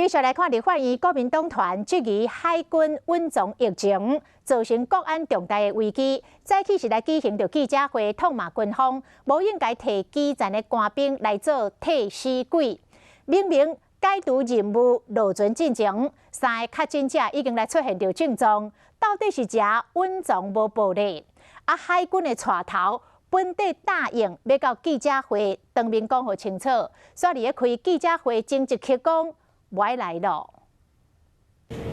繼續來看立法院國民黨團質疑海軍隱藏疫情，造成國安重大的危機。早起時來舉行著記者會，痛罵軍方無應該提基層的官兵來做替死鬼。明明解除任務落船進前，三个確診者已經來出現著症狀，到底是誠隱藏無報咧？啊，海軍的帶頭本底答應欲到記者會當面講予清楚，煞佇咧開記者會前一刻講無愛來咯。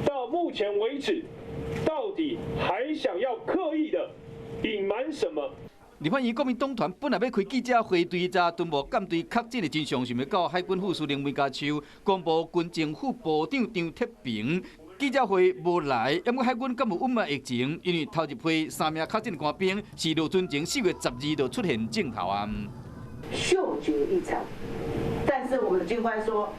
到目前為止，到底還想要刻意的隱瞞什麼？立法院國民黨團本來欲開記者會，對查敦睦艦隊確診的真相，想欲到海軍副司令梅家丘公布軍政府部長張鐵平。記者會無來，毋過海軍敢有隱瞞疫情？因為頭一批三名確診的官兵是落船前4月12日就出現症頭啊。嗅覺異常，但是我們的軍官說，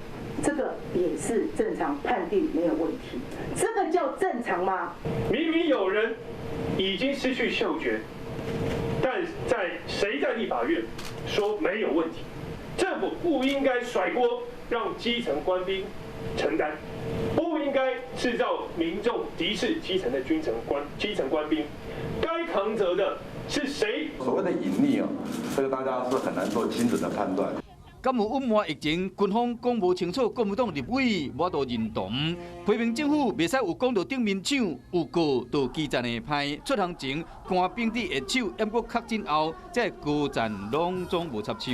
這個也是正常判定沒有問題，這個叫正常嗎？明明有人已經失去嗅覺，但在誰在立法院說沒有問題？政府不應該甩鍋，讓基層官兵承擔，不應該製造民眾敵視基層的軍層官、基層官兵，該扛責的是誰？所謂的隱匿哦，這個大家是很難做精準的判斷。敢有隱瞞疫情？軍方講無清楚，國民黨立委無法度認同，批評政府袂使有講就頂面搶，有告就基層的歹。出航前官兵佇下手，毋過確診後，這高層攏總無插手。